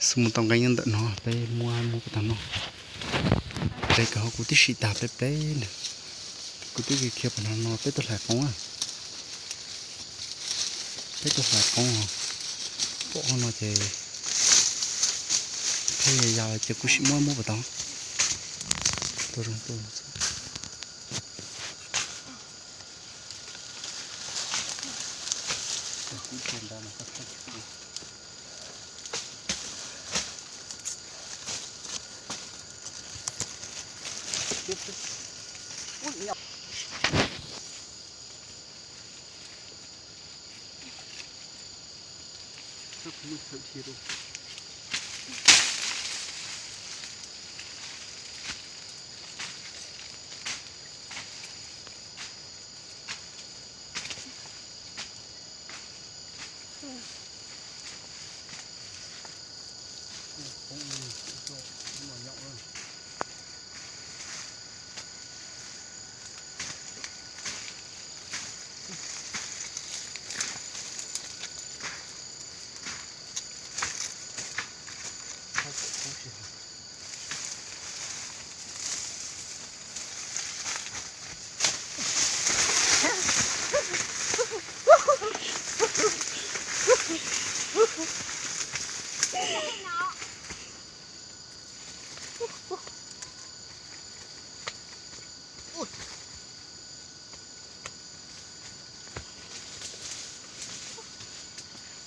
Xub mus tau nqeeb nyob ntawm no, peb muab muab pov tag no. Peb kawg ho kuv twb sim tag peb pleb na. Kuv twb khiav pov tag no, peb tuaj hlais qoob na. Peb tuaj hlais qoob, pom qoob no ces thiaj yog ces kuv sim muab muab pov tag. Tuaj zoo tuaj.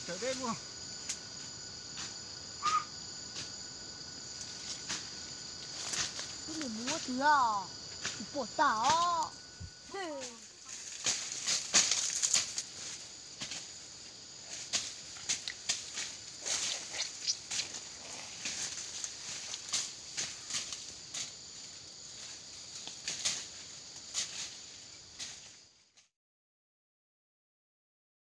Tawm deb luaj. Wb mus muab twg os, tsis pom tag os.